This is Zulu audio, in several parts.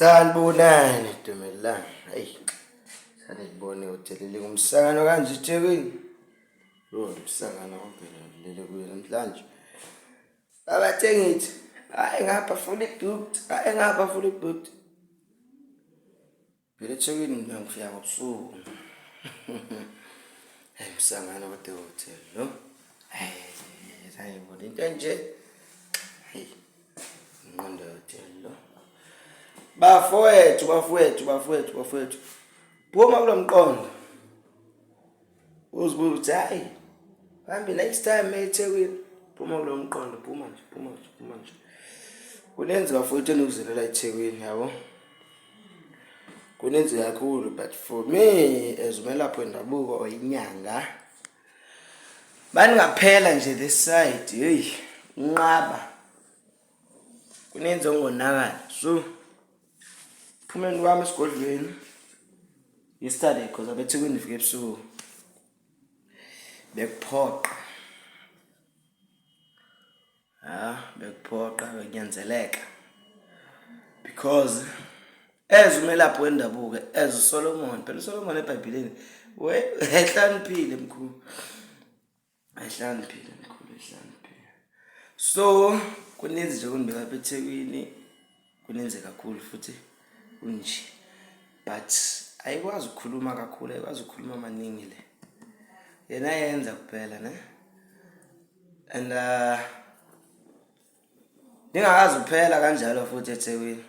Sanibonani Dumelang. Hey. Sanibone uthelele kumsakano kanje eThekwini. Lo umsakano wonke lele kuyo namhlanje. Abathe ngithi hayi ngapha fully booked, hayi ngapha fully booked. Phela eThekwini mina ngifika ngobusuku. Hey msangano kodwa hotel lo. Hey, sayibona into enje. Hey. Inqondo hotel lo. Bafowethu, bafowethu, bafowethu, bafowethu. Phuma kulo mqondo. Uzibuza ukuthi hayi hambi next time eThekwini. Phuma kulo mqondo, phuma nje, phuma nje, phuma nje. Kunenzi bafowethu enikuzelela eThekwini yabo. Kuninzi kakhulu but for me as umelaphi wendabuko or inyanga baningaphela nje this side hey unqaba kuninzi okungonakala so phumeni kwami esigodlweni yesterday because abethekwini ndifike ebusuku bekuphoqa Ha bekuphoqa bekunyanzeleka because as umelaphi wendabuko as uSolomon phela uSolomon eBhayibhelini we ehlaniphile mkhulu ehlaniphile mkhulu ehlaniphile so kuninzi nje kunibeka apha eThekwini kuninzi kakhulu futhi kunje but ayikwazi ukukhuluma kakhulu ayikwazi ukukhuluma maningi le yena yenza kuphela ne and ndingakazi uphela kanjalo futhi eThekwini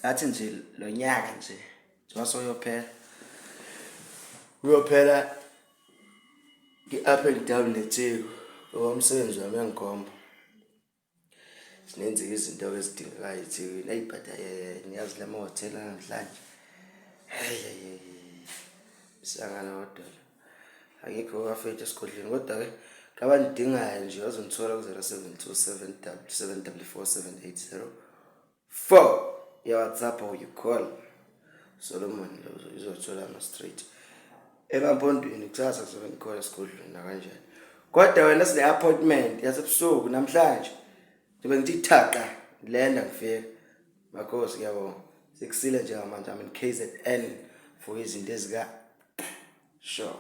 ngathi nje lo nyaka nje njengoba soyophela uyophela i-up and down neTheku ngoba umsebenzi wami uyangikhomba Zininzi izinto ezidingekayo eThekwini. Eyi but niyazi la mahhotela namhlanje. Hhayi hhayi msangano kodwa lo. Angikho bafethu esigodlweni kodwa-ke kabanidingayo nje bazonithola ku-072 744 7804 ya-WhatsApp or you call Solomon lo izothola ama-straight emampondweni kusasa kuzobe ngikhona esigodlweni nakanjani kodwa wena sine-appointment yasebusuku namhlanje ngibe ngithi thaqa lenda ngifika makhosi ngiyabonga sekusile njengamanje I'm in KZN for izinto ezika sure.